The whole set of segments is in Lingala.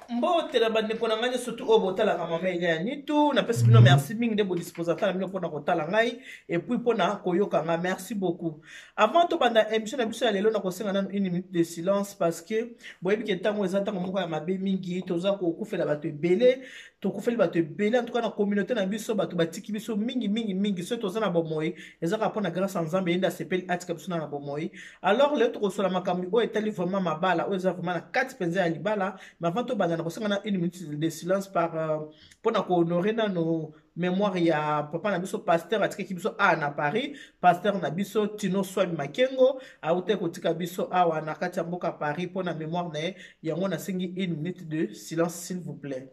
Mbote na bandeko na ngai nyonso tu oyo botalaka mama Elia ya Nitu. Napesi bino merci mingi nde bodisposaka na bino mpona kotala ngai et puis mpona koyoka ngai. Merci beaucoup. Avant tobanda émission na biso ya lelo, nakosenga nanu une minute de silence parce que boyebi ke ntango eza ntango moko ya mabe mingi, toza kokufela bato ebele, tokufeli bato ebele en tout cas na communauté na biso, bato batiki biso mingi mingi mingi. Soki toza na bomoi eza kaka mpona grâce ya Nzambe, ye nde asepeli atika biso na bomoi. Alors lelo tokosola makambo oyo etali vraiment mabala, oyo eza vraiment na kati mpenza ya libala. Mais avant tobanda, na kosenga na une minute de silence par mpona kohonorer nano mémoire ya papa na biso pasteur atikaki biso awa na Paris, pasteur na biso Tino Swami Makengo, awutaki kotika biso awa na kati ya mboka Paris. Mpona mémoire na ye yango nasengi une minute de silence, s'il vous plaît.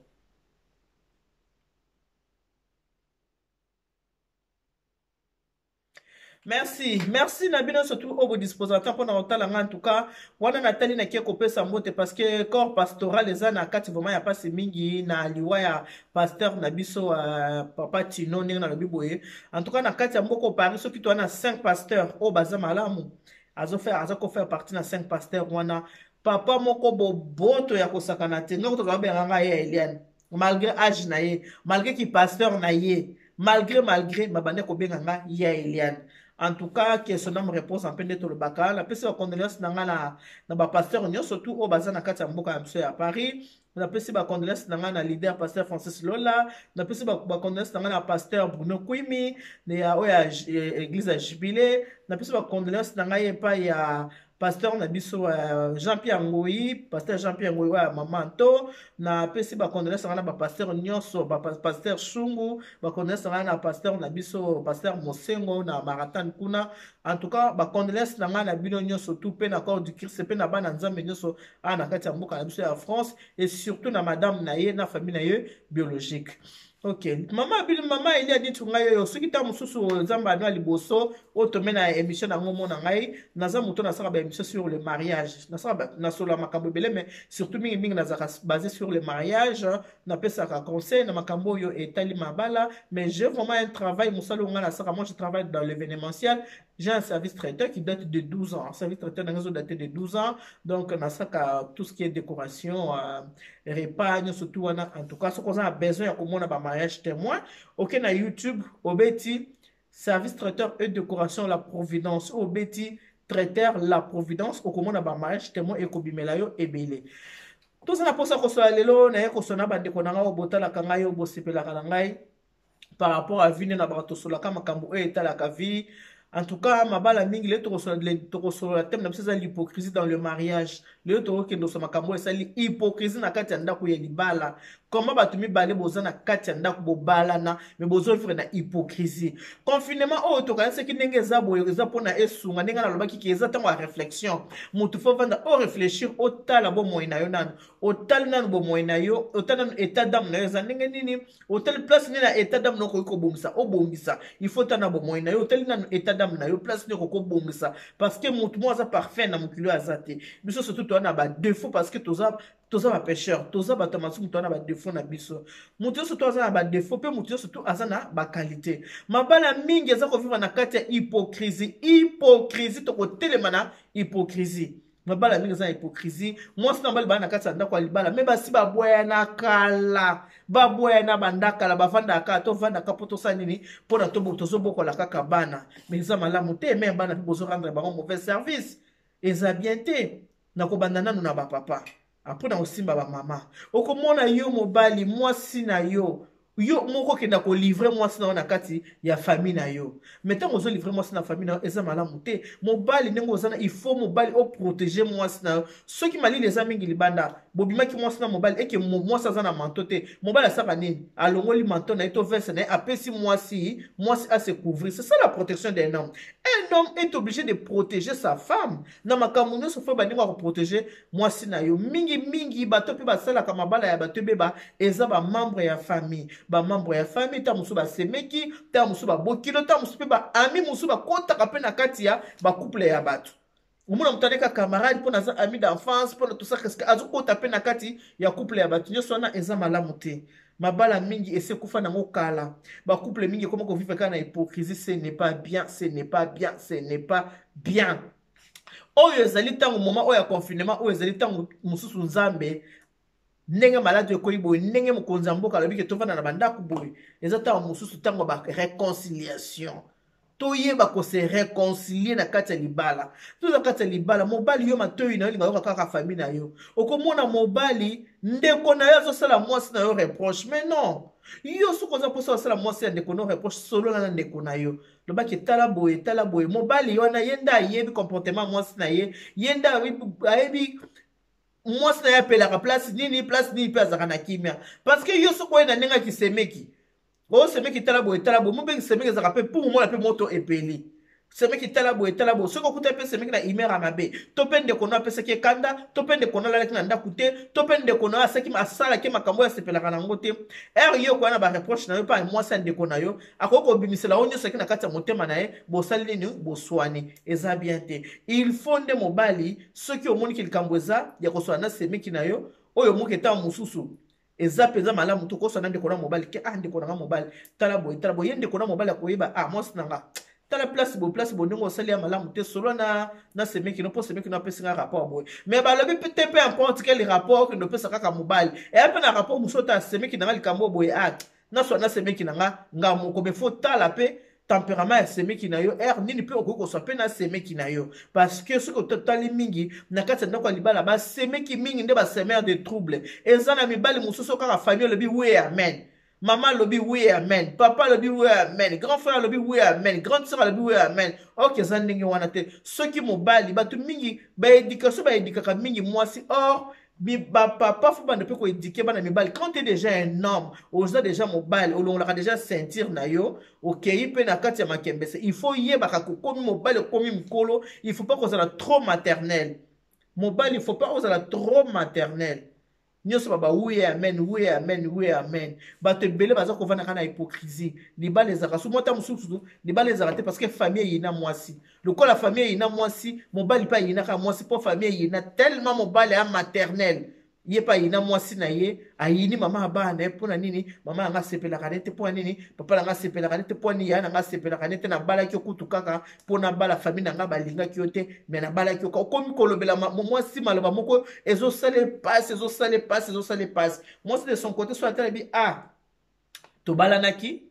Merci, merci na bino surtout oyo bodisposaka mpona kotala nga. En tout cas wana natali, nakie kopesa mbote parce que corps pastoral eza na kati vraiment ya mpasi mingi na liwa ya pasteur na biso, papa Tino. Ndenge nalobi boye, en tout cas na kati ya mboka Paris, soki toza na 5 pasteur oyo baza malamu, azofaire, aza kofaire partie na 5 pasteur wana. Papa moko boboto ya kosakana te, ndenge tozala benga ngai ya Eliane, malgré âge na ye, malgré ki pasteur na ye, malgré babande kobenga nga ya Eliane. En tout cas, que son âme repose en paix. Nde tolobaka, napesi bacondoléance na nga na bapasteur nyonso tu oyo baza na kati ya mboka ya biso ya Paris. Napesi bacondoléance na ngai na leader pasteur Francis Lola, napesi bacondoléance na ngai na pasteur Bruno Kwimi ya oyo ya église ya Jubilé, napesi bacondoléance na ngai epai ya pasteur na biso Jean-Pierre Ngoi, pasteur Jean-Pierre Ngoi oyo ya mama Nto. Napesi bacondoléance na ngai na bapasteur nyonso, bapasteur Shungu, bacondoléance na ngai na pasteur na biso pasteur Mosengo na Marathon kuna. En tout cas bacondoléance na ngai na bino nyonso tu, mpe na corps du Christ, mpe na bana Nzambe nyonso awa na kati ya mboka na biso ya France, et surtout na madame na ye, na famille na ye biologique. Ok, mama bino, mama Elia Nitu, ngai oyo. Soki ntango mosusu Nzambe ano ya liboso oyo tome na émission na yango, omona ngai naza moto nasalaka baémission sur le mariage, nasala, nasolola makambo ebele, mais surtout mingimingi nazalaka basé sur le mariage, napesaka conseil na makambo oyo etali mabala. Mais j'ai vraiment un travail, mosala oyo ngai nasalaka, moi je travaille dans l'événementiel, j'ai un service traiteur qui date de 12 ans. Service traiteur na ngai date de 12 ans, donc nasalaka tout ce qui est décoration, repas nyonso tu wana. En tout cas soki oza na besoin ya komona bamariage témoin, oke na YouTube, obeti "service traiteur et décoration La Providence", obeti "traiteur La Providence", okomona bamariage témoin ekobimela yo ebele. Toza na mposa kosola lelo, naye kosola na bandeko na ngai oyo botalaka ngai, oyo bosepelaka na ngai par rapport à vie nde na baka tosolaka makambo oyo etalaka vie. En tout cas mabala mingi lelo tokosolola, thème na biso eza l'hypocrisie dans le mariage. Lelo tokokende kosola makambo oyo esali hypocrisie na kati ya ndako ya libala. Comment bato mibale boza na kati ya ndako, bobalana, mais bozovivre na hypocrisie? Confinement oyo tokanisaki ndenge eza boye eza mpona esunga, ndenge nalobaki ke eza ntango ya réflexion. Motu faut vanda, oréfléchir, otala bomoi na yo nanu, otali nanu bomoi na yo, otali nanu état d'âme na yo eza ndenge nini, otali place nini na état d'âme na okoki kobongisa, obongisa. Il faut tala na bomoi na yo, otali nanu état d'âme na yo, place nini okoki kobongisa, parce que motu moko aza parfait na mokili oyo aza te. Biso surtout toza na badéfaut parce que toza bapêcheur, toza bato ya masumu, toza na badéfaut na biso. Moto nyonso to aza na badéfaut, mpe moto nyonso to aza na baqualité. Mabala mingi eza kovivre na kati ya hypocrisie. Hypocrisie, tokotelema na hypocrisie. Mabala mingi eza na hypocrisie. Mwasi na mobali baa na kati ya ndako ya libala, mais basi babwaya kala, babwaya na bandakala, bavandaka kaka, tovandaka mpo tosala nini? Mpona tozobokola kaka bana. Mais eza malamu te, mais bana mpe bozorendre bango mauvais service, eza bien te. Nakobanda nanu na bapapa, après na kosimba bamama. Okomona yo mobali, mwasi na yo, yo moko okenda kolivrer mwasi na yo na kati ya famille na yo. Mais ntango ozolivrer mwasi na famille na yo, eza malamu te. Mobali, ndenge oza na, il faut mobali oprotéger mwasi na yo. Soki malili eza mingi libanda, bobimaki mwasi na mobali, eke mwasi aza na manteau te, mobali asaka nini? Alongoli manteau na ye to veste na ye, apesi mwasi, mwasi ase couvrir. C'est ça la protection d'un homme. Un homme est obligé de protéger sa femme na makambo nyonso. Faut bandenge ya koprotéger mwasi na yo. Mingimingi bato mpe basalaka mabala ya bato ebeba eza bamembre ya famille. Bamembre ya famille, ntango mosusu basemeki, ntango mosusu babokilo, ntango mosusu mpe baami mosusu bakɔtaka mpe na kati ya bacouple ya bato. Omona moto aleka camarade mpo naza ami d'enfance, mpona tosaka, azokɔta mpe na kati ya couple ya bato nyonso wana. Eza malamu te. Mabala mingi esi ekufa nango kala. Bacouple mingi ekoma kovivre kaka na hypocrisie. Ce n'est pas bien, ce n'est pas bien, ce n'est pas bien. Oyo ezali ntango, moment oyo ya confinement oyo ezali ntango mosusu Nzambe Ndenge maladi ekoyi boye, ndenge mokonzi ya mboka alobi ke tovanda na bandako boye, eza ntango mosusu ntango ya ba réconciliation. Toyeba ko se réconcilier na kati ya libala. Toza kati ya libala, mobali yo matoyi na yo elinga yoka kaka famille na yo. Okomona mobali ndeko na yo azosala mwasi na yo reproche, mais non, yo soki oza mposa osala mwasi ya ndeko na yo reproche, solola na ndeko na yo, lobaki tala boye, tala boye. Mobali wana ye nde ayebi comportement mwasi na ye, ye nde ayebi mwasi na ye apelaka place nini, place nini mpe azalaka na kimia. Parce que yo soki oye na ndenge ya kisemeki, osemeki tala boye, tala boye, mobengi semeki ezalaka mpe mpo momona mpe moto epeli. Semeki tala boye, tala boye. Soki okuta mpe semeki na humeur ya mabe, to mpe ndeko no apesaki ekanda, to mpe ndeko no alalaki na ndako te, to mpe ndeko no asaki asalaki makambo oyo asepelaka na yango te, ere yo okoya na bareproche na yo mpe mwasi ya ndeko na yo akoki kobimisela oyo nyonso aki na kati ya motema na ye. Bosali nini? Boswani. Eza bien te. Il faut nde mobali, soki omoniki likambo eza ya koswana na semeki na yo, oyo moki ntango mosusu eza mpenza malamu to koswana ndeko na mobali ke ah, ndeko na nga mobali, tala boye, tala boye. Ye ndeko na mobali akoyeba, ah, mwasi na nga, tala place boye, place boye, ndenge osali ya malamu te, solo na semeki no, mpo semeki no apesi nga rapport boye. Mais balobi te peu importe quel rapport okende opesa kaka mobali, eya mpe na rapport mosusu ota semeki na nga likambo boye, ah, naswa na semeki na nga nga moko. Mais faut tala mpe tempérament ya semeki na yo, ere nini mpe okoki koswa mpe na semeki na yo. Parce que soki otali mingi na kati ya ndako ya libala, basemeki mingi nde basemeur de trouble. Eza na mibali mosusu kaka famille olobi oui amen, mama alobi oui amen, papa alobi oui amen, grand frère alobi oui amen, grande sœur alobi oui amen. Ok, eza ndenge wana te. Soki mobali, bato mingi baéducation baédukaka mingi mwasi, or bapapa faut banda mpe koéduquer bana mibali. Quand tu es déjà un homme, oza déjà mobali, olongolaka déjà ceinture na yo, okei mpe na kati ya makembese, il faut yebaka kokomi mobali, okomi mokolo, il faut pas kozala trop maternel. Mobali, il faut pas ozala trop maternel. Nyonso baba oui amen, oui amen, oui amen. Bato ebele baza kovanda kaka na hypocrisie. Libala ezalaka so mwata mosusu, libala ezalaka te parce que famille eyina mwasi. Lokola famille eyina mwasi, mobali mpe ayinaka mwasi, mpo famille eyina tellement mobali aya maternel, ye mpe ayina mwasi na ye, ayini mama ya bana na ye. Mpo na nini mama na nga asepelaka ne te? Mpo na nini papa na nga asepelaka ne te? Mpo nini yaya na nga asepelaka ne te? Nabalaki yo kutu kaka mpo nabala famille na nga, balingaki yo te, mais nabalaki yo. Okomi kolobela mwasi maloba moko ezosala epasi, ezosala epasi, ezosala epasi. Mwasi de son côté so atalabi, ah, tobalanaki,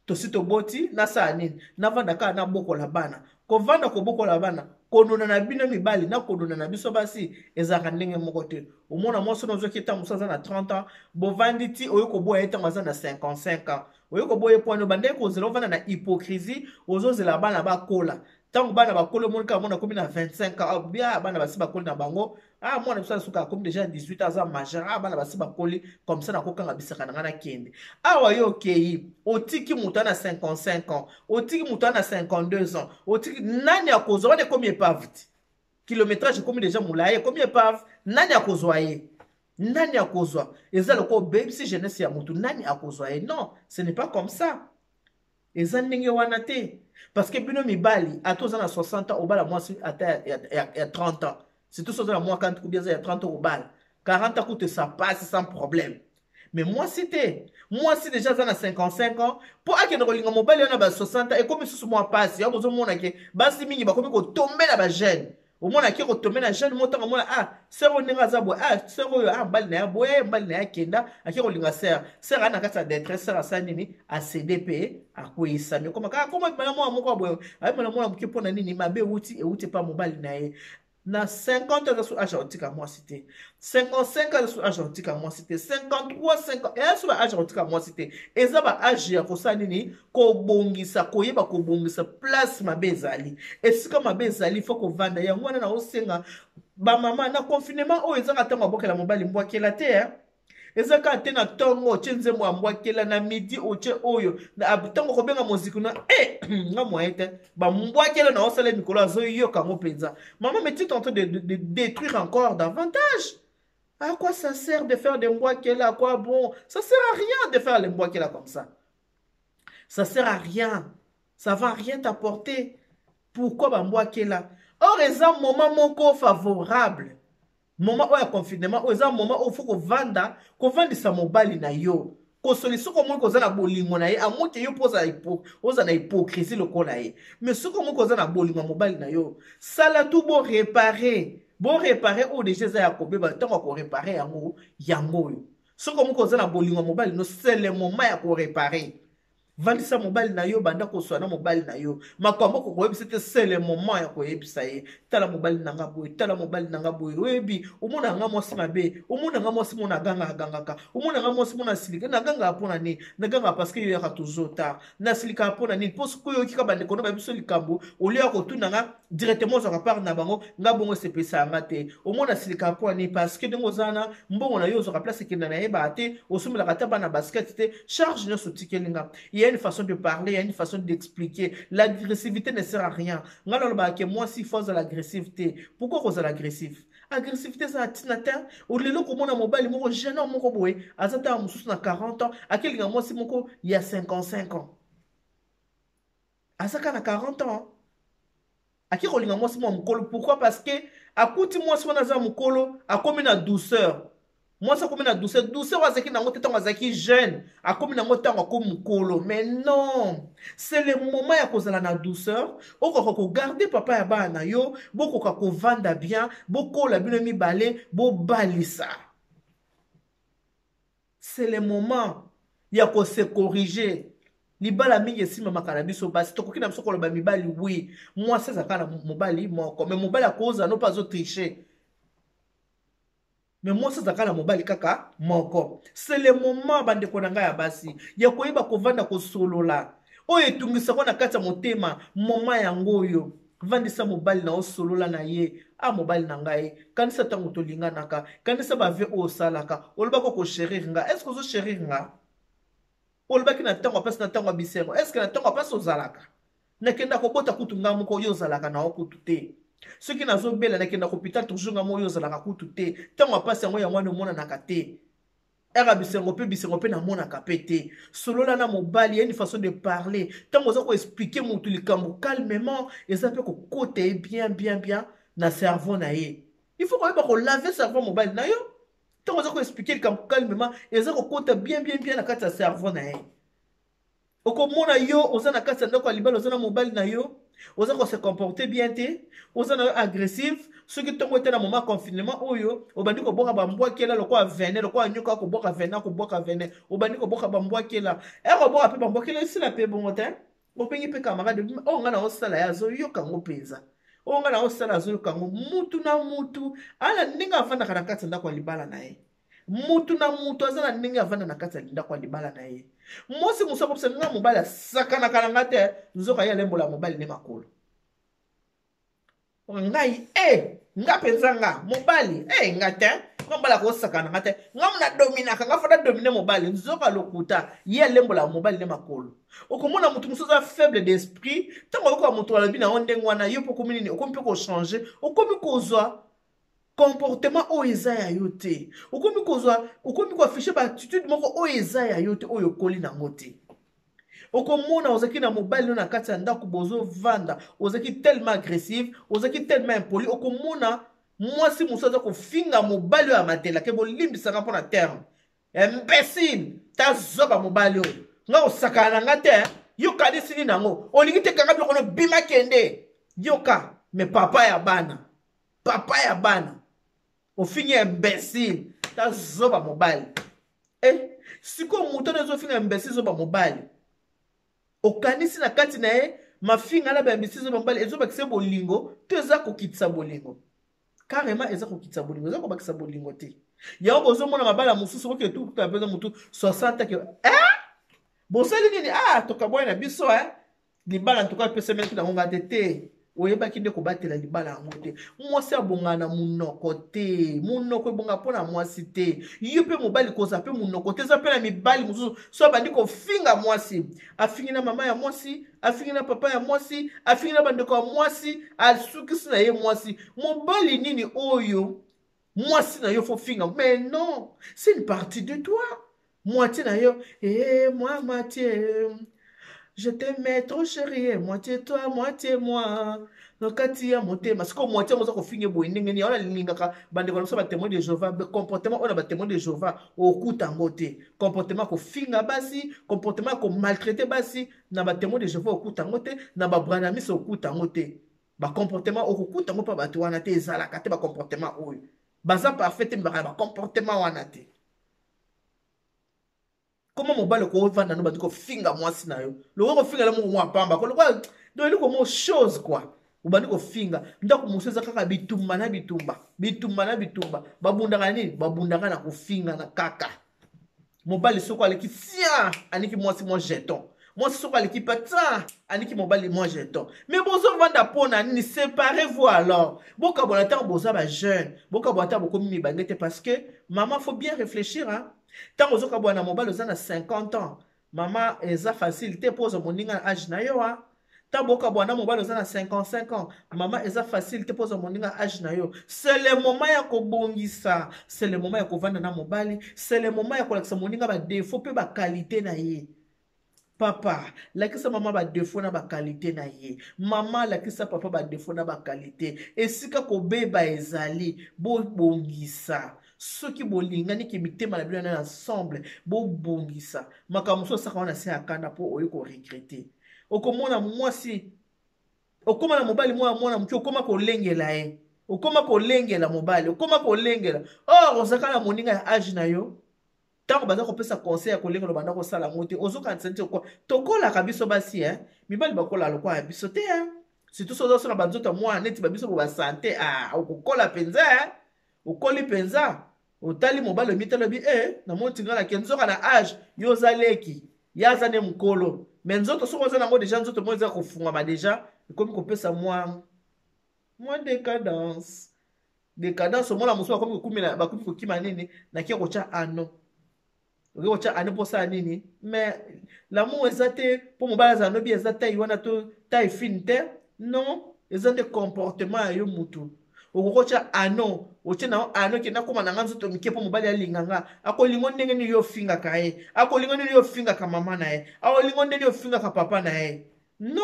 tosi toboti, nasala nini? Navanda kaka nabokola bana. Kovanda kobokola bana, konona na bino mibali na konona na biso basi ezalaka ndenge moko te. Omona mwasi ono ozwaki ntango mosusu aza na 30 ans, bovandi ti oyo koboya ye ntango aza na 55 ans. Oyo koboya ye pwani obandaki kozela, ovanda na hypocrisie, ozozela bana bakola. Ntango bana bakoli, omoni kaka mwana akomi na 25 ans, bia bana basi bakoli na bango, ah, mwana biso asuka akomi déjà 18 ans, aza majeur, ah, bana basi bakoli comme ça, nakokanga bisaka na ngai, nakende. Awa yo okei, otiki moto ana 55 ans, otiki moto ana 52 ans, otiki, nani akozwa wana? Ekomi épave te, kilométrage ekomi déjà molai, ekomi épave. Nani akozwa ye? Nani akozwa? Eza lokola obebisi jeunesse ya motu. Nani akozwa ye? Non, ce n'est pas comme ça, eza ndenge wana te. Parce que bino mibali, ata oza na 60 ans, obala mwasi ata ya 30 ans, surtout so oza na mwa 40 kubi, aza ya 30 ans, obala 40 ans kutu, ça passe sans problème. Mais mwasi te, mwasi déjà aza na 55 ans, mpo akende kolinga mobali wana ba 60 ans, ekomi susu mwa pasi. Yango bozomona ke basi mingi bakomi kotombe na bajeune. Omona ake kotombe na jeune mo, ntango omona, ah, sœur oyo ndenge aza boye, ah, sœur oyo, ah, mobali na ye boye, mobali na ye akenda, ake kolinga sœur. Sœur aa na kati ya détresse, sœur asali nini? Acéder mpe akweyisami, okoma kaka koma bimala mwana moko ya boye, ayebimala mwana moke. Mpo na nini? Mabe ewuti epa mobali na ye. Na 50 aza so âge ya kotika mwasi te, 55 aza so âge ya kotika mwasi te, 53, 50 eya so ba âge ya kotika mwasi te. Eza ba âge ya kosala nini? Kobongisa, koyeba kobongisa place mabe ezali, esika mabe ezali, faut kovanda. Yango wana naosenga bamama na confinement oyo, ezaka ntango abokela mobali mbwakela te, eh? Eza kaka te na ntongo otie nzembo ya mbwakela, na midi otie oyo, ntango kobenga moziki na e nga moye te, bambwakela na osala mikolo azoyoka yango mpenza. Mama, mais tu es en train de détruire encore davantage. À quoi ça sert de faire des mbwakela? À quoi bon? Ça sert à rien de faire les mbwakela comme ça. Ça sert à rien, ça va rien t'apporter. Pourquoi bambwakela? Or eza moment moko favorable, moment oyo ya confinement oyo, eza moment oyo faut kovanda, kovandisa mobali na yo, kosoli. Soki omoni koza na bolingo na ye, amoke yo mpo oza na hypocrisie lokola ye, mais soki omoni koza na bolingo ya mobali na yo, sala tout bo réparer. Bo réparer oyo deja eza ya kobeba, ntango ya koréparer yango yango oyo. Soki moko oza na bolingo ya mobali no, c'est le moment ya koréparer. Vandisa mobali na yo, banda koswa na mobali na yo makambo oko koyebisa te. C'est le moment ya koyebisa ye: tala mobali na nga boye, tala mobali na nga boye. Oyebi, omona nga mwasi mabe, omona nga mwasi mo nagangaka gangaka, omona nga mwasi mo nasilika. Nagangaka mpo na nini? Nagangaka parce que yo yaka toujours tard. Nasilikaka mpo na nini? Mpo soki oyoki ka bandeko no bayebi so likambo, olia kotuna nga directement, ozwaka part na bango. Nga bongo esepelisa nga te. Omona asilikaka mpo na nini? Parce que ndenge oza na mbongo na yo, ozwaka place ekenda, nayebaka te, osombelaka ata bana basket te, charge nyonso otikeli nga. Il y a une façon de parler, il y a une façon d'expliquer. L'agressivité ne sert à rien. Nga nalobaka ke mwasi faut azala agressive te. Pourquoi kozala agressif? Agressivité eza na ntina te. Olelo komona mobali moko, jeune homme moko boye, aza ntango mosusu na 40 ans, akelinga mwasi moko ya 55 ans. Aza kaka na 40 ans, ake kolinga mwasi mwa mokolo. Pourquoi? Parce que akuti mwasi wana aza mokolo, akomi na douceur. Mwasi akomi na douceur, douceur oyo azalaki nango te ntango azalaki jeune, akomi nango ntango akomi mokolo. Mais non, c'est le moment ya kozala na douceur. Okoka kogarder papa ya bana na yo, bokoka kovanda bien, bokola bino mibale, bobalisa. C'est le moment ya kose corriger. Libala mingi esimbamaka na biso basi. Tokoki na biso koloba mibali, oui, mwasi azalaka na mobali moko, mais mobali akozala no mpe azotricher, mais mwasi azalaka na mobali kaka moko. C'est le moment, bandeko na ngai ya basi, ya koyeba kovanda, kosolola oyo etungisako na kati ya motema. Moment yango oyo, vandisa mobali na osolola na ye: a mobali na ngai, kanisa ntango tolinganaka, kanisa bavœux oyo osalaka, olobaki okochérir nga. Est-ce ozochérir nga? Olobaki na ntango apasi, na ntango ya bisengo. Est-ce na ntango apasi ozalaka? Nakenda kobota kutu nga moko, oyo ozalaka na yo kutu te. Soki nazobela, nakenda hôpital toujours nga moko, oyo ozalaka kutu te. Ntango apasi yango, yango wana omonanaka te. Ere bisengo mpe, bisengo mpe namonaka mpe te. Solola na mobali ya une façon de parler. Ntango oza koexpliquer motu likambo calmement, eza mpe kokota ye bien bien bien na cerveau na ye. Il faut koyeba kolaver cerveau mobali na yo. Ntango oza koexpliquer likambo calmement, eza kokota bien bien bien na kati ya cerveau na ye. Okomona yo oza na kati ya ndako ya libala, oza na mobali na yo, oza kose comporter bien te, oza na yo agressive. Soki ntongo ete na moment confinement oyo, obandi kobwaka bambwakela lokola venin, lokola nyoka akobwaka venin, akobwaka venin. Obandi kobwaka bambwakela, ekobwaka mpe bambwakela, esila mpe bongo te. Obengi mpe camarade: oyo ngai na osala, ye azoyoka yango mpenza. Oyo ngai na osala, azoyoka yango. Mutu na mutu ala ndenge avandaka na kati ya ndako ya libala na ye. Mutu na mutu aza na ndenge avanda na kati ya ndako ya libala na ye. Mwasi mosu akopesa nga mobali asakanaka na nga te, nzoka ye alembola mobali nde makolo. Ngai e nga mpenza, nga mobali e nga te, nga mobali akosakana nga te, nga mo nadominaka, nga fo nadominer mobali. Nzoka lokuta, ye alembola mobali nde makolo. Okomona motu mosusu aza faible d'esprit. Ntango oyokoka moto alobi na yo ndenge wana, yo mpo okomi nini? Okomi mpe kochanger, okomi kozwa comportement oyo eza ya yo te, okomi kozwa, okomi koafficher baattitude moko oyo eza ya yo te, oyo okoli nango te. Okomona ozalaki na mobali no na kati ya ndako, bozovanda, ozalaki tellement agressive, ozalaki tellement impoli. Okomona mwasi mosusu aza kofinga mobali oyo amatelake, bolimbisanga mpo na terme, imbécile, tazoba mobali oyo, nga kosakana na nga te, yokanisi nini yango, olingi te, kanga biloko no, bima, kende. Yoka, mais papa ya bana, papa ya bana, ofingi imbécile, tazoba mobali. E sikoyo moto wana ezofinga imbécile, zoba mobali, okanisi na kati na ye mafinga na baimbécile, zoba mobali, ezobakisa bolingo to eza kokitisa bolingo? Carrément eza kokitisa bolingo, eza kobakisa bolingo te. Yango bozomona mabala mosusu oke tukuta mpenza motu 60 ke eh? Bosali nini? Ah, tokabwani na biso eh? Libala ntuka epesamelaki nango nga te. Te, oyebaki nde kobatela libala yango te. Mwasi abongaka na monoko te, monoko ebonga mpo na mwasi te. Yo mpe mobali kozala mpe monoko te. Eza mpe na mibali mosusu, so abandi kofinga mwasi, afingi na mama ya mwasi, afingi na papa ya mwasi, afingi na bandeko ya mwasi, asukisi na ye mwasi. Mobali nini oyo mwasi na yo faut finga? Mais non, c'est une partie de toi, moitié na yo. Eh, moi moitié, je t'aime trop chérie, moitié toi, moitié moi, na kati ya motema. Sikoyo moitié yango oza kofinga boye ndenge nini? Wana alingaka bandeko na biso batémoin de Jéhovah. Comportement oyo na batémoin de Jéhovah okuta yango te. Comportement kofinga basi, comportement ya komaltraiter basi, na batémoin de Jéhovah okuta yango te, na babranhamis okuta yango te. Bacomportement okokuta yango mpa bato wana te, ezalaka te. Bacomportement oyo baza parfait te, mibaka na bacomportement wana te. Koma mobali okovanda no, bandi kofinga mwasi na yo, lokola kofinga na moko mwa pamba, lokola donc eloko mo chose quoi. Obandi kofinga ndako mosusu, eza kaka bitumba na bitumba, bitumba na bitumba. Babundaka nini? Babundaka na kofingana kaka. Mobali soko aleki tia aniki mwasi mwa jeton, mwasi soko aleki mpe tia aniki mobali mwa jeton. Mais bozovanda mpo na nini? Séparez vous alors, bokabola ntango boza bajeune, bokabola ntango bokomi mibange te. Parce que mama, faut bien réfléchir, hein? Ntango ozokabwana na mobali, oza na 50 ans, mama, eza facile te mpo ozwa moninga na age na yo. A ntango bokabwana na mobali, oza na 55 ans, mama, eza facile te mpo ozwa moninga age na yo. C'est le moment ya kobongisa, c'est le moment ya kovanda na mobali, c'est le moment ya kolakisa moninga badéfaut mpe baqualité na ye. Papa, lakisa mama badéfaut na baqualité na ye. Mama, lakisa papa badéfaut na baqualité. Esika kobeba ezali, bobongisa. Soki bolingani ke mitema na bino na ensemble, bobongisa makambo mosusu. Osaka wana se ya kanda mpo oyi koregretter. Okomona mwasi, okóma na mobali mwana mwana moke, okóma kolengela ye, okóma kolengela mobali, okóma kolengela. Or ozalaka na moninga ya age na yo, ntango baza kopesa conseil ya kolengela, obanda kosala yango te. Ozokanisa neti tokolaka biso basi, eh? Mibali bakolaka lokola ya biso te, eh? Surtout so oza so na banzoto ya mwana neti babiso bo basante, ah, okokola mpenza, eh? Okoli mpenza, otali mobali, omitali, obi e namoni tinga nake nzoka na age yo oza leki, ye aza nde mokolo. Mais nzoto soki oza nango déjà, nzoto moko eza kofungwama déjà, ekomi kopesa mwa mwa décadence, décadence. Omona mosusu bakomi kokumela, bakomi kokima nini, nakie kotya ano. Okoki kotya ano mpo osala nini? Mais l'amour eza te mpo mobali azala nobi eza taille wana to taille fine te. Non, eza nde comportement ya yo mutu. Okoki kotya ano, otie na yo ano, kenda koma na nga nzoto mike mpo mobali alinga nga. Akolingo ndenge nini yo ofingaka ye? Akolingo nini yo ofingaka mama na ye? Akolingo ndenge ofingaka papa na ye? Non,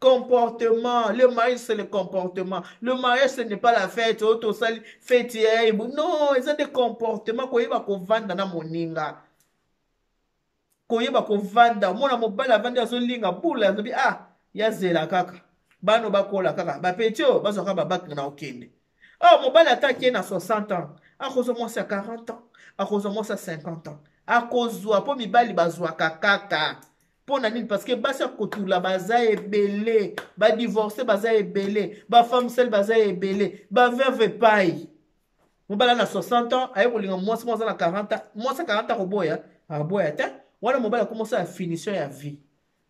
comportement. Le mariage, c'est le comportement. Le mariage, ce n'est pas la fête oyo tosali fête ya yebu. Non, eza nde comportement, koyeba kovanda na moninga, koyeba kovanda. Omona mobali avandi, azolinga bula, azobi ah, yazela kaka bano bakola kaka, bapeti oyo bazwaka babak na okende. Oh, mobali ata akei na 60 ans, akozwa mwasi ya 40 ans, akozwa mwasi ya 50 ans, akozwa, mpo mibali bazwaka kaka. Mpo na nini? Parce que basi ya kotula baza ebele, badivorce baza ebele, bafemme seule baza ebele, baveuve epai. Mobali na 60 ans aye kolinga mwasi moko aza na 40 ans, mwasi ya 40 akoboya? Akoboya te. Wana mobali akomosala finition ya vie,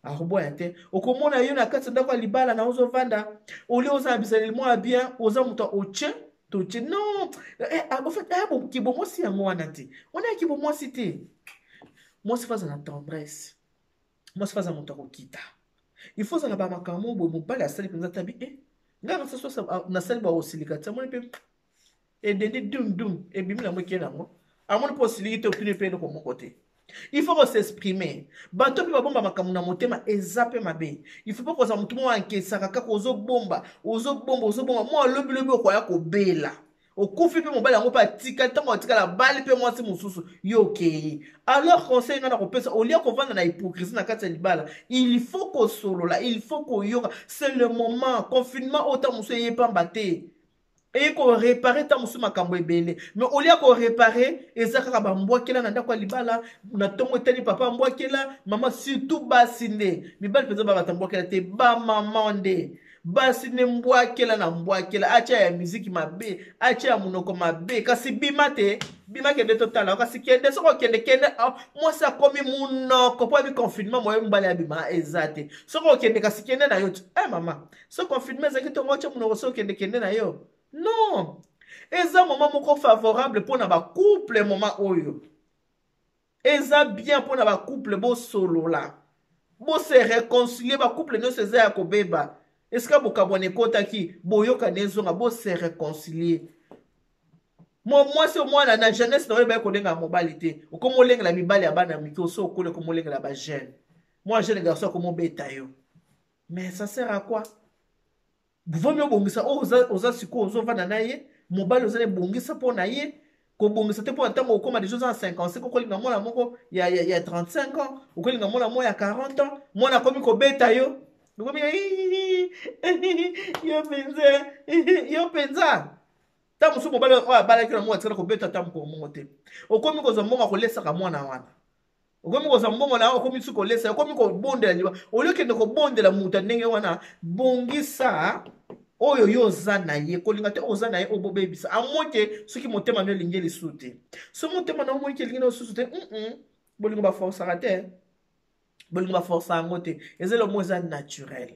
akoboya te. Okomona yo na kati ya ndako ya libala na ozovanda, olie oza na bizaleli mwa ya bien, oza moto otie totie. Non, en fait, kibomwasi yango wana te, wana ya kibomwasi te. Mwasi faut aza na tendresse, mwasi faut aza moto akokita. Il faut ozala bamakambo boye. Mobali asali mpenza tabi e ngai nasaso nasali baosilika ti amoni mpe edendi dum dum, ebimi nango, ekei nango, amoni mpo osiliki te, otuni mpe eloko moko te. Il faut kos'exprimer. Bato mpe babomba makambo na motema, eza mpe mabe. Il faut mpo kozala motu moko ankesaka kaka, ozobomba, ozobomba, ozobomba, mwa lobilobi okoya kobela, okufi mpe mobali yango mpe atikali. Ntango atikala, abali mpe mwasi mosusu, yo okei. Alors conseil ngai na kopesa, olia kovanda na hypocrisie na kati ya libala, il faut kosolola, il faut koyoka. C'est le moment. Confinement oyo, ntango mosusu eye pamba te, eye koréparer ntango mosusu makambo ebele. Mais olia koréparer, eza kaka bambwakela na ndako ya libala. Na ntongo etali, papa mbwakela, mama, surtout basi nde. Mibali mpenza babata mbwakela te, bamama nde. Basi nde mbwakela na mbwakela, atia ya miziki mabe, atia ya monoko mabe. Kasi bima te, bima, kende totala. Kasi kende, soki okende, kende. Mwasi akomi monoko mpo abi confinement, moye mobali abima eza te. Soki okende, kasi kende na yo. Eh mama, so confinement ezalaki ntongo, otya monoko, so okende, kende na yo. Non, eza moment moko favorable mpona bacouple. Moment oyo eza bien mpona bacouple, bosolola, bose réconcilier. Bacouple nyonso eza ya kobeba, esika bokabwana ekotaki, boyokani ezonga, bose réconcilier. Mwasi, omwana na jeunesse na oyo baye kolengela mobali te, okoma olengela mibali ya bana mike. Oso okoli, okoma olengela bajeune, mwa jeune garçon akomobeta yo. Mais ça sert à quoi? Vomi obongisa oyo oza sikoyo, ozovanda na ye, mobali oza na ebongisa mpo na ye. Kobongisa te mpo na ntango okóma déjà oza na 55, okolinga mwana moko ya 35 ans, okolinga mwana moko ya 40 ans, mwana akomi kobeta yo. Okomi yo mpenza, yo mpenza. Ntango mosusu mobali oyo abalaki na moko atikala kobeta ata mokolo moko te. Okomi kozwa mbongo akolesaka mwana wana. Okomi kozwa mbongo na okomi su kolesa, okomi kobondela liwa. Olie okende kobondela moto ya ndenge wana, bongisa oyo yo oza na ye, kolinga te oza na ye oyo bobebisa. Amoke soki motema no elingi lisusu te. Soki motema na omoniki elingi na lisusu te, bolingo baforsaka te. Bolingo baforsa yango te. Eza eloko moko eza naturel.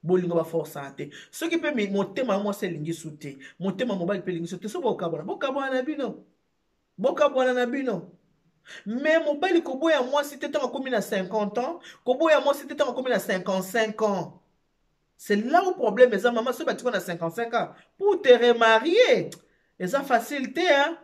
Bolingo baforsaka te. Soki mpe motema ya mwasi elingi su te, motema mobali mpe elingi su te, soki bokabwana, bokabwana na bino. Bokabwana na bino. Mais mobali koboya mwasi te ntango akomi na 50 ans, koboya mwasi te ntango akomi na 55 ans. C'est là où problème eza mama, soki batiko na 55 ans pour te remarier, eza facile te, hein?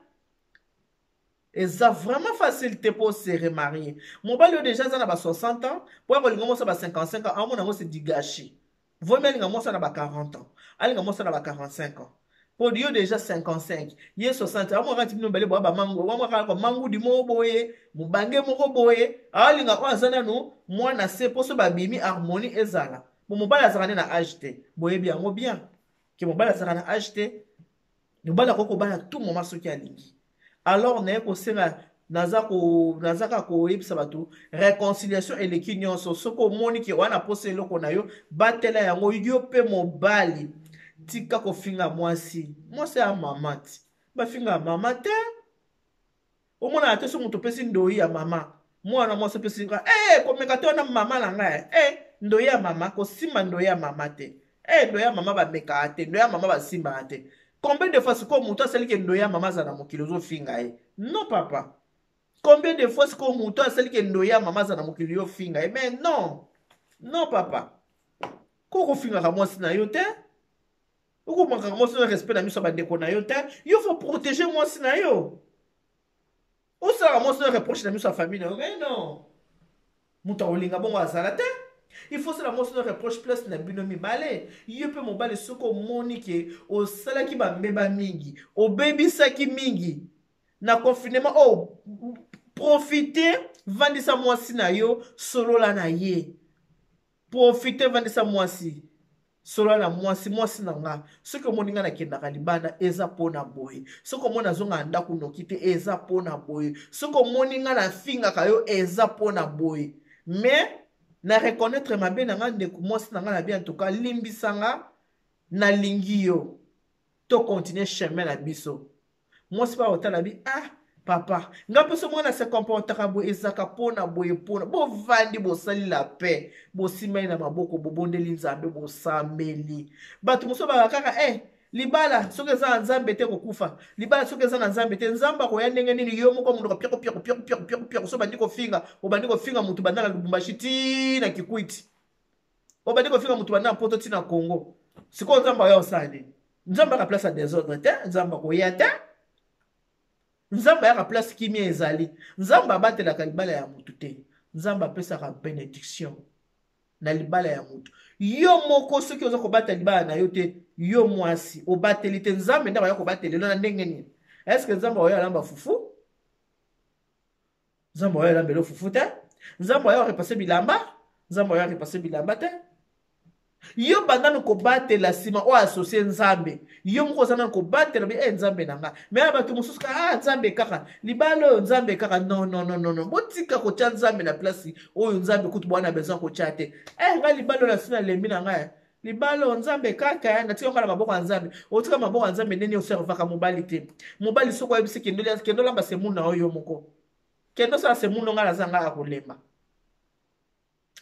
Eza vraiment facile te pour se remarier. Mobali oyo déjà aza na ba 60 ans, po ya kolinga mwasi ba 55 ans, amona yango c'est du gâchis. Vaut mieux alinga mwasi na ba 40 ans, alinga mwasi na ba 45 ans. Po yo déjà 55, ye 60, amona kati bino bale boya ba mango, amona kaka kwa mangu di moko boye, mobange moko boye, alinga oyo aza nanu mwana se po so babimi harmonie ezala. Bo mobali azalaka nde na âge te, boyebi yango bien. Ke mobali azalaka na âge te, mobali akoki kobala tout moment soki alingi. Alors naye kosenga, naza ko, naza kaka koyebisa bato réconciliation eleki nyonso. Soki omoni ke wana posa eloko na yo, batela yango. Yo pe mobali, tika kofinga mwasi. Mwasi ya mama ti bafinga mama te. Omonaka te soki moto opesi ndoi ya mama, mwana mwasi opesi nga, komeka te wana mama na ngai, ndoi ya mama, kosimba ndoi ya mama te. Ndoi ya mama bamekaka te, ndoi ya mama basimbaka te. Combien de fois sikoyo moto asali ke ndoi ya mama aza na mokili ozofinga ye? Non papa. Combien de fois sikoyo moto asali ke ndoi ya mama aza na mokili yo finga ye? Mais non. Non papa. Koko fingaka mwasi na yo te? Okomakaka mwasi na respect na miso ya bandeko na yo te? Yo faut protéger mwasi na yo. Osalaka mwasi na reproche na miso ya famille na yo? Mais non. Moto akolinga bongo azala te. Il faut sala mwasi na reproche place na bino mibale. Yo pe mobali soki omoni ke osalaki bambeba mingi, obebisaki mingi na confinement, oh, profite, vandisa mwasi na yo, solola na ye. Profite, vandisa mwasi, solola na mwasi, mwasi na nga. Soki omoni nga nakendaka libanda, eza pona boye. Soki omoni nazongaka ndako noki te, eza pona boye. Soki omoni nga nafingaka yo, eza pona boye. Mais na reconnaître mabe na nga, ndeko mwasi na nga na bien, en tout cas limbisa nga, nalingi yo. To continuer chemin na biso. Mwasi pa otala bi, ah papa, nga mpe so mwana se comportaka boye, ezaka pona boye, pona bovandi, bosali la paix, bosimbani na maboko, bobondeli Nzambe, bosambeli. Bato mosusu baka kaka, libala soki eza na Nzambe te kokufa, libala soki eza na Nzambe te, Nzambe akoya ndenge nini? Yo moko monoko piako piako piako piako piako piako, so bandi kofinga, obandi kofinga mutu banda na Lubumbashi ti na Kikwiti, obandi kofinga mutu banda na Poto ti na Congo. Sikoyo Nzambe akoya kosala nini? Nzambe aka place ya désordre te, Nzambe akoya te. Nzambe ayaka place kimia ezali. Nzambe abatelaka libala ya mutu te. Nzambe apesaka bénédiction na libala ya mutu. Yo moko soki oza kobata libala na yo te, yo mwasi obateli te, Nzambe nde akoya kobatela yo na ndenge nini? Est-ce que Nzambe akoya alamba fufu? Nzambe akoya alamba elo fufu te? Nzambe akoya repasser bilamba? Nzambe akoya repasser bilamba te? Yo banda na kobatela nsima oyo associe Nzambe. Yo moko oza na kobatela bi, Nzambe na nga. Mais ya bato mosusu kaka, ah, Nzambe kaka. Libala oyo Nzambe kaka. Non, non, non, non, non. Botika kotia Nzambe na place oyo Nzambe kutu bwana besoin kotia te. Nga libala oyo nasi nalembi na ngai. Libala oyo Nzambe kaka, natika kaka na maboko ya Nzambe. Otika maboko ya Nzambe ndenge oservaka mobali te. Mobali soki oyebisi kendo, kendo lamba semoule na yo yo moko. Kendo sala semoule nga naza nga akolemba.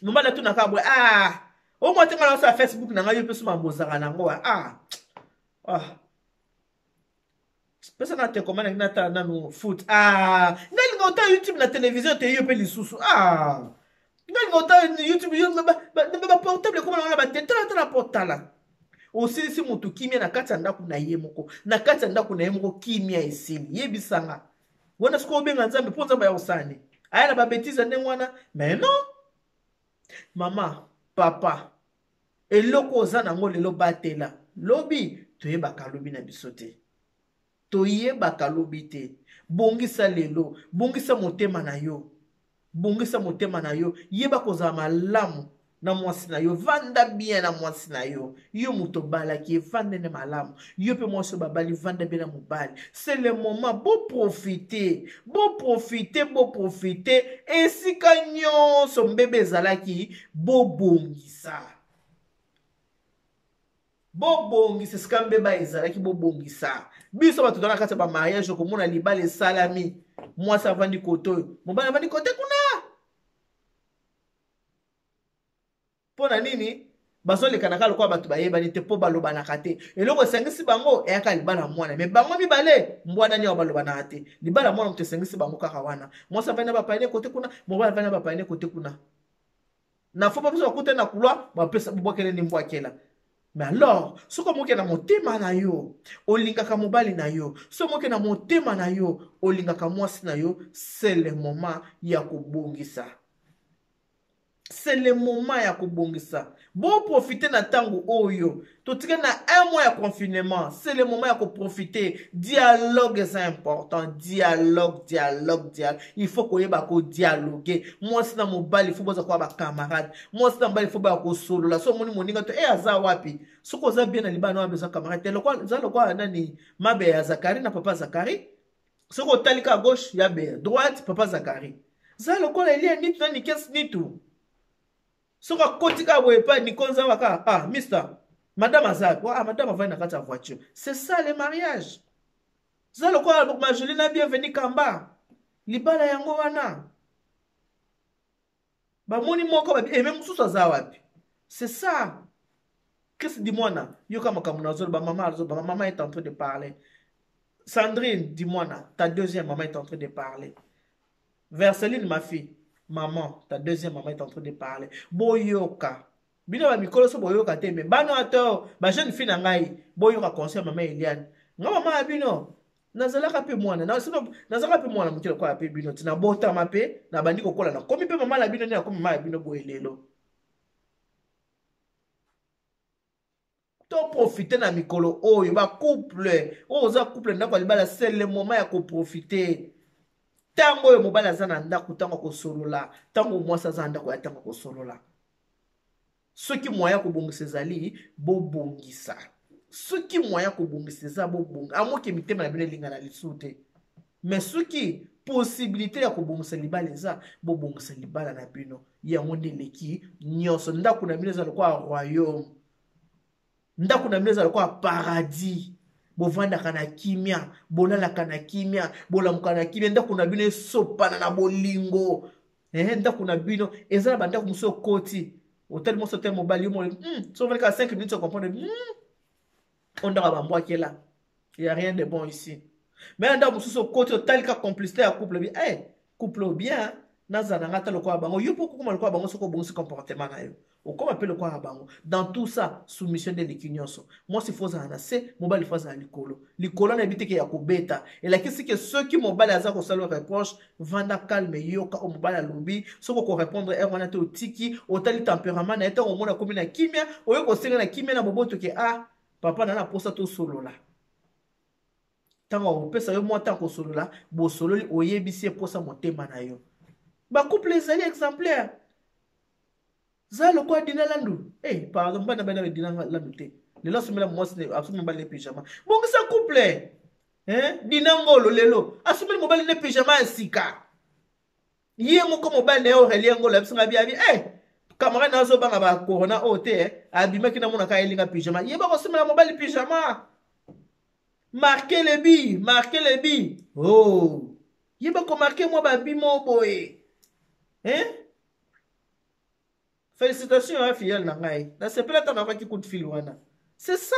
Mobali atunaka boye, ah, omwa te nga na osala Facebook na ngai, yo mpe so mambo ozalaka nango, ah, ah. Pesa na te koma na natala nanu foot. Ah, ngai linga otala YouTube na télévision te, yo mpe lisusu. Ah, ngai linga otala YouTube, yo, ba, ba, ba, ba portable ekoma na ba te, tala, tala, portala. Osilisi motu kimia na kati ya ndako na ye moko. Na kati ya ndako na ye moko kimia esili. Yebisanga. Wana sikoyo obenga Nzambe mpo Nzambe aya kosala nini? Aya na ba bêtises ya ndenge wana? Mais non. Mama, papa, eloko oza nango lelo batela. Lobi toyebaka lobi na biso te. Toyebaka lobi te. Bongisa lelo, bongisa motema na yo. Bongisa motema na yo, yeba kozala malamu. na mwasi na yo, vanda bien na mwasi na yo. Yo moto obalaki ye, vanda nde malamu. Yo mpe mwasi oyo babali, vanda bien na mobali. C'est le moment, boprofite, boprofite, boprofite. Esika nyonso mbebe ezalaki, bobongisa. Bobongisa esika mbeba ezalaki, bobongisa. Biso bato toza na kati ya bamariage, okomona libala esalami, mwasi avandi kote oyo, mobali avandi kote kuna. Mpo na nini bazolekana kaka lokola bato bayebani te? Mpo balobanaka te. Eloko esangisi bango eyaka libala mwana, me bango mibale mbwanani awa balobanaka te. Libala mwana moto esangisi bango kaka wana. Mwasi avandi na bapayene kote kuna, mobali avandi na bapayene kote kuna. Na fo babiso bakutani na couloir, bapesa bobwakele ni mbwakela. Mais alors, soki omoke na motema na yo olingaka mobali na yo, soki omoke na motema na yo olingaka mwasi na yo, c'est le moment ya kobongisa. C'est le moment ya kobongisa. Boprofite na ntango oyo totikali na un mois ya confinement. C'est le moment ya koprofite. Dialogue eza important. Dialogue, dialogue, dialogue. Il faut koyeba kodialogue. Mwasi na mobali, il faut boza koya bacamarade. Mwasi na mobali, il faut baya kosolola. So omoni moninga to e aza wapi, soki oza bien na libala na wapi, eza camarade te. Eza lokola nani, mabe ya Zakari na papa Zakari. Soki otali ka gauche ya be, droite papa Zakari. Za lokola Elia Nitu na Nikes Nitu. Soki akoti kaka boye epai Nikonza waka, ah mister, madame aza, ah madame avandi na kati ya voiture. C'est ça le mariage. Za lokola Majoli na Bienvenu Kamba. Libala yango wana. Bamoni moko babi, eh, mais mosusu aza wapi? C'est ça. Chris Dimwana, yoka makambo nazoloba, maman azoloba, maman est en train de parler. Sandrine Dimwana, ta deuxième maman est en train de parler. Verseline, ma fille, maman, ta deuxième maman est en train de parler. Boyoka. Bino ba mikolo so boyoka te, mais bana ato, ba jeune fille na ngai, boyoka conseil maman Eliane. Nga maman ya bino, nazalaka pe mwana, nazalaka pe mwana moke lokola pe bino, tina botama pe, nabandi kokola, nakomi pe mama na bino, nde nakomi mama ya bino boye lelo. To profiter na mikolo oyo, ba couple, oyo oza couple ndako ya libala, c'est le moment ya ko profiter. Tango oyo mobali aza na ndako, tango akosolola, tango mwasi aza na ndako ya tango akosolola. Soki moyen ya kobongisa ezali, bobongisa. Soki moyen ya kobongisa eza, bobongisa. Amoke mitema na bino elingana lisusu te. Mais soki possibilité ya kobongisa libala eza, bobongisa libala na bino. Yango nde eleki nyonso. Ndako na bino eza lokola royaume. Ndako na bino eza lokola paradis. Bovandaka na kimia, bolalaka na kimia, bolamuka na kimia. Ndako na bino esopana na bolingo. Ndako na bino eza na bandako mosusu okoti, otali mwasi, otali mobali, yo moko, so ovandi kaka 5 minutes, ocomprendre, oyo ndako ya bambwakela, y a rien de bon ici. Mais ndako mosusu okoti, otali kaka complicité ya couple, bi, couple oyo bien, nazala na nga ata lokola bango. Yo mpo okokoma lokola bango soki obongisi comportement na yo, okoma mpe lokola bango. Dans tout ça, soumission nde eleki nyonso. Mwasi fo ozala na se, mobali fo azala likolo. Likolo na yebi te ke ya kobeta elakisi ke soki mobali aza kosala reproche, vanda calme, yoka oyo mobali alobi. Soki okorépondre heure wana te, otiki, otali tempérament na ye. Ntango omona akomi na kimia, oyo kosenga na kimia na boboto ke ah papa, na na posa tosolola. Ntango akopesa yo mwa ntango kosolola, bosololi, oyebisi ye posa motema na yo. Bacouple ezali exemplaire. Za lokola Dina Landu. Pardon, bana bana Dina Landu te. Lelo asomela mwasi ne, asomela mobali ne pyjama. Bongisa couple. Hein? Dina Ngolo lelo asomeli mobali ne pyjama ya sika. Ye moko mobali na ye Aurélien Ngolo abisa nga biabi, camarade na azobanga ba corona oyo te, abimaki na monaka elinga pyjama. Ye bakosomela mobali pyjama. Marquez le but, marquez le but. Oh. Ye bako marquer mwa ba but mo boye. Hein? Félicitations à filleule na ngai. Na sepela ta na coup de fil wana. C'est ça.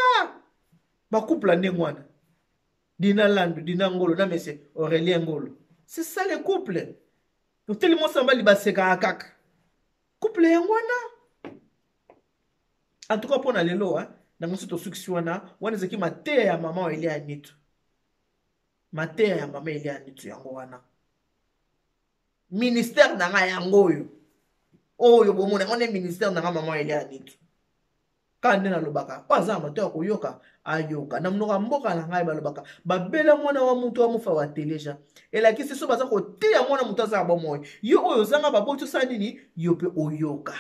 Ba couple ndenge wana. Dina Landu, Dina Ngolo, na monsieur Aurélien Ngolo. C'est ça le couple. Oteli mwasi na mobali basekaka kaka. Couple yango wana. En tout cas mpona lelo, hein, na mosusu tosukisi wana, wana ezalaki mateya ya mama Elia Nitu. Mateya ya mama Elia Nitu yango wana. Ministère na ngai yango oyo. Oyo bomona yango nde ministère na ngai mama Elia Nitu. Kaka nde nalobaka, oyo aza na matoi ya koyoka, ayoka. Na monoko ya mboka na ngai balobaka, babela mwana wa mutu wa mufa wa teleja. Elakisi so baza koteya mwana mutu aza na bomoi. Yo oyo ozanga baboti osala nini? Yo pe oyoka.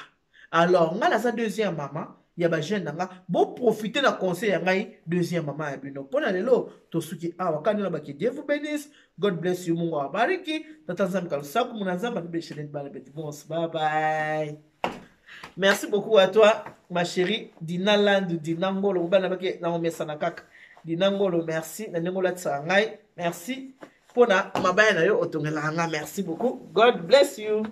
Alors ngai naza deuxième mama ya bajeune na nga, boprofite na conseil ya ngai deuxième mama ya bino. Mpo na lelo tosuki awa kani na baki. Dieu vous bénisse, God bless you, Mungu awabariki, tata Nzambe kalusaku muna Nzambe abibesheleni bana betu bonso. Bye bye. Merci beaucoup à toi, ma chérie Dina Landu, Dina Ngolo, bana bake na omesana kaka. Dina Ngolo, merci na ndenge olatisaka ngai. Merci mpona mabaya na yo otongelaka ngai. Merci beaucoup. God bless you.